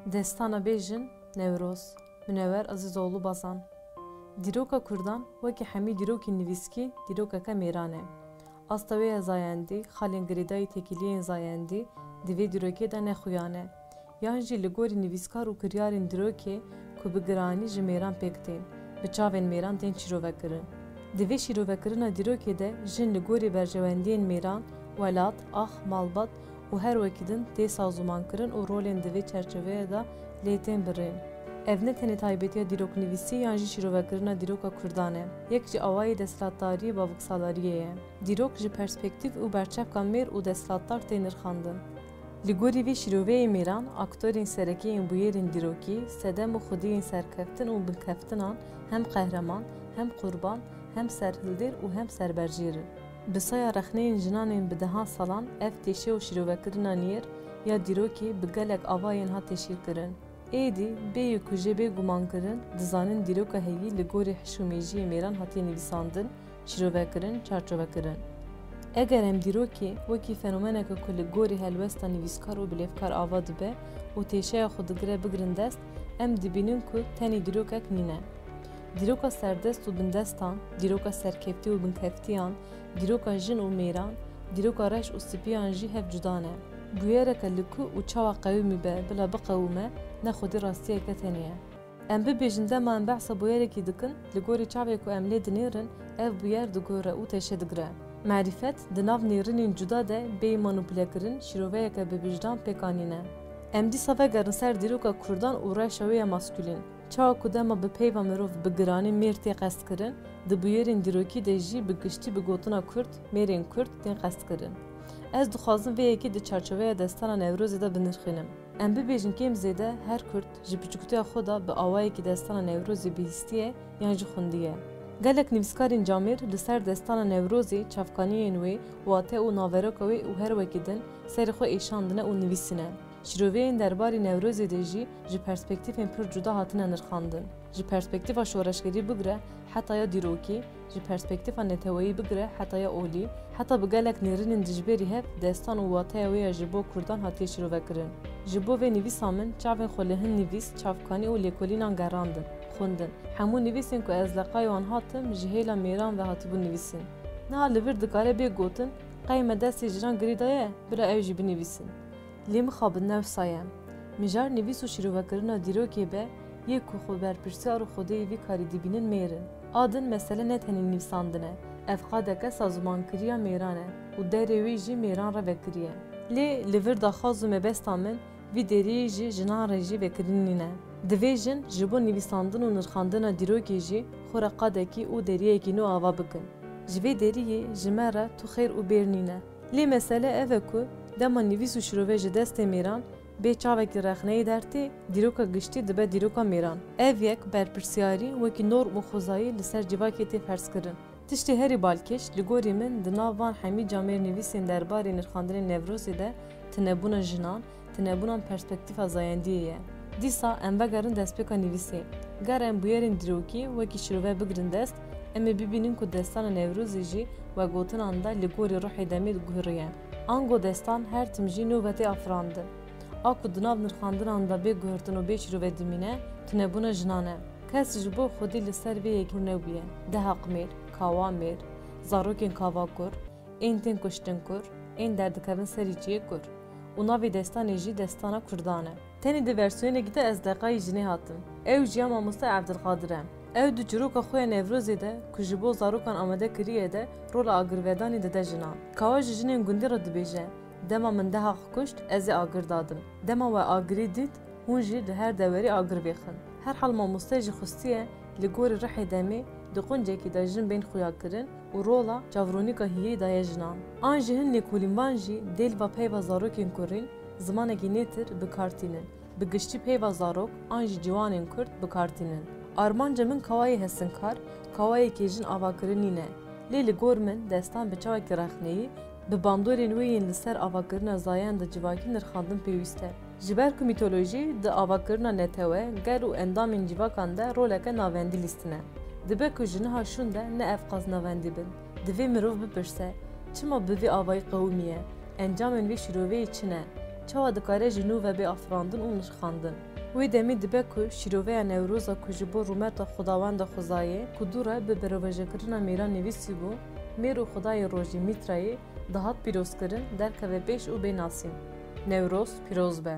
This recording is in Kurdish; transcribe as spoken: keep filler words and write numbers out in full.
Destana Bêjin, Newroz, Minewer Azizoğlu Bazan. Dîroka Kurdan, wekî hemî dîrokên nivîskî, dîrokeke mêran e. Asta wê ya zayendî, xalên girêdayî têkiliyên zayendî di vê dîrokê de ne xuyan e. Yan jî li gorî nivîskar û kiryarên dîrokê ku bi giranî ji mêran pêk tên, bi çavên mêran tên şîrovekirin. Di vê şîrovekirina dîrokê de jin li gorî berjewendiyên mêran, welat, ax, malbat û her wekî din tê sazûmankirin û rolên di vê çerçeveyê de lê tên birîn. Ev ne tenê taybetiya dîroknivîsî yan jî şîrovekirina dîroka Kurdan e, yek ji awayê desthilatdariyê baviksalariyê ye. Dîrok ji perspektîf û berçavka mêr û desthilatdar tê nirxandin. Li gorî vê şîroveyê mêran, aktorên serekî yên bûyerên dîrokî, sedem û xwediyên serkeftin û binkeftinan hem qehreman, hem qurban, hem serhildêr û hem serberjêr in. Bi saya rexneyên jinan ên bi dehan salan ev têşe û şîrovekirina nêr ya dîrokê bi gelek avayên hat teşhîrkirin. Êdî, bêyî ku jê bê gumankirin, dizanin dîroka heyî li gorî hiş û mêjiyê mêran hatiye nivîsandin, şîrovekirin, çarçovekirin. Eger em dîrokê wekî fenomeneke ku li gorî helwesta nivîskar û bilêvkar ava dibe û têşeya xwe digire bigirin dest, em dibînin ku tenê dîrokek nîne. Dîroka serdest û bindestan, dîroka serkeftî û binkeftiyan, dîroka jin û mêran, dîroka reş û spiyan jî hev cuda ne. Bûyereke li ku û çawa qewimî be, bila biqewime, ne xwedî rastiyeke tenê ye. Em bibêjin dema em behsa bûyerekî dikin, li gorî çavê ku em lê dinêrin, ev bûyer digore û têşe digire. Merîfet, di nav nêrinên cuda de bêyî manîpulekirin, şîroveyeke bi wijdan pêk anîne. Em dîsa vegerin ser dîroka Kurdan û reşa wê ya maskûlîn. Çawa ku dema bi peyva mirov bi giranî mêr tê qestkirin, di bûyerên dîrokî de jî bi giştî bi gotina Kurd, mêrên Kurd tên qestkirin. Ez dixwazim vê yekê di çarçoveya destana Newrozê de binirxînim. Em bibêjin kêm zêde her Kurd ji piçûktiya xwe de bi awayekî destana Newrozê bihîstiye yan jî xwindiye. Gelek nivîskarên camêr li ser destana Newrozê, çavkaniyên wê, wate û naveroka wê û her wekî din serê xwe êşandine û nivîsine. Şîroveyên derbarê Newrozê de jî ji perspektîfên pir cuda hatine nirxandin. Ji perspektîfa şoreşgerî bigire heta ya dîrokî, ji perspektîfa neteweyî bigire heta ya olî, heta bi gelek nêrînên dijberî hev destan û wateya wê ya ji bo kurdan hatiye şîrovekirin. Ji bo vê nivîsa min çavên xwe li hin nivîs, çavkanî û lêkolînan gerandin, xwendin. Hemû nivîsên ku ez leqayê wan hatim, ji hêla mêran ve hatibûn nivîsîn. Niha li vir dikare bê gotin, qey me destê jinan girî daye, bila ew jî binivîsin. Lê mixabin ne wisa ye. Mijar nivîs û şîrovekirina dîrokê be, yê ku xwe berpirsyar û xwedêyê vî karî dibînin mêr in. A din mesele ne tenê nivîsandin e, ev qadeke sazûmankiriya mêran e û derê wê jî mêran re vekiriye. Lê li vir daxwaz û mebesta min vî deriyê jî jinan re jî vekirin nîne. Divê jin ji bo nivîsandin û nirxandina dîrokê jî xwe re qadekî û deriyekî nû ava bikin. Ji vê deriyê ji me re tu xêr û bêr nîne. Lê mesele ev e ku dema nivîs û şirove ji destê mêran bê çavekî rexneyê dertê, dîroka giştî dibe dîroka mêran. Ev yek berpirsyarî wekî norm û xwezayî li ser civakê tê ferzkirin. Tiştê herî balkêş, li gorî min, di nav van hemî camêrnivîsên derbarê nirxandinê Newrozê de tunebûna jinan, tunebûna perspektîfa zayendiyê ye. Dîsa em vegerin destpêka nivîsê. Ger em bûyerên dîrokî wekî şirove bigirin dest, em ê bibînin ku destana Newrozê jî vegotinan de li gorî ruhê demê guhiriye. Ango destan her tim jî nû ve tê afirandin. A ku di nav nirxandinan de bê guhertin û bê şirove dimîne, tunebûna jinan e. Kes ji bo xwedî li ser vê yekê hûr nebûye. Deha qmêr, kawa mêr, zarokên kava kur, ên tên kuştin kur, ên derdikevin serî çiyê kur. Û navê destanê jî destana kurdan e. Tenê di versiyonekî de ez leqayî jinê hatim. Ew jî ya mamoste Evdilqadir e. Ew di çîroka xwe ya Newrozê de ku ji bo zarokan amade kiriye de rola agirvedanê dide jinan. Kawa ji jinên gundî re dibêje, dema min deha xwe kuşt, ez ê agir dadim. Dema we agirî dît, hûn jî li her dewerê agir vêxin. Herhal mamoste jî xustiye li gorî rihê demê di quncekî de jin bên xuyakirin û rola çavronîka hiyê daye jinan. An jî hin lêkolînvan jî dê li va peyva zarokên kurîn zimanekî nêtir bi kar tînin. Bi giştî peyva zarok an jî ciwanên kurd bi kar tînin. Armanca min kawayê hesinkar, kawayekê jin avakirin nîne. Lê li gor min destan bi çavekî rexneyî, bi bandorên wê yên li ser avakirina zayenda civakî nirxandin pêwîst e. Ji ber ku mîtolojî di avakirina netewe, gel û endamên cîvakan de roleke navendî lîstine. Dibe ku ji niha şûn de ne ev qas navendî bin. Divê mirov bipirse, çima bi vî avayî qewimiye? Encamên vê şîroveyê çi ne? Çawa dikare ji nû ve bê afirandin û nirxandin? Wê demê dibe ku şîroveya Newroza ku ji bo rûmeta Xwedawenda Xwezayê ku dû re bi berovejekirina mêran nivîsî bû, mêr û xwedayê rojê Mîtrayê dihat pîrozkirin, derkeve pêş û bê nasîn. Newroz pîroz be.